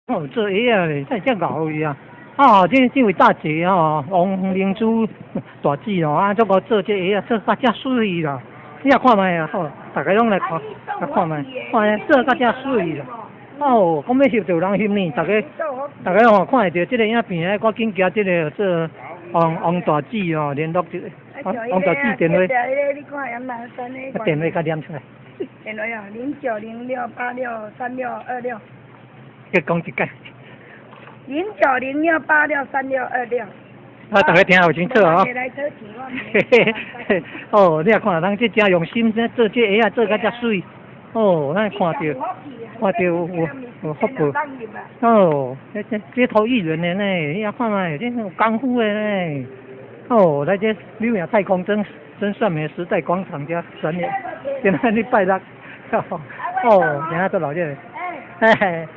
哦，做鞋仔咧，這遮𠢕伊啊！啊，這位大姐吼，王靈珠大姊哦，啊，這個做這鞋仔做甲遮媠啦！你也看覓啊？好，大家攏來看，來看覓，看做甲遮媠啦！哦，講欲翕就有人翕呢，大家吼看會著這个影片，愛趕緊寄這个做王王大姊哦，聯絡一下，王大姊電話。電話共念出來。電話啊，0906863626。閣講一擺。0906863626。啊，大家聽有清楚哦。嘿嘿嘿，哦，你也看人這誠用心，做這鞋仔做甲遮媠，哦，咱看著，看著有福報。哦，這街頭藝人的呢，你也看覓，這有功夫的呢。哦，來這柳營太空真善美時代廣場遮展演，今仔日拜六，哦，今仔都鬧熱，嘿嘿。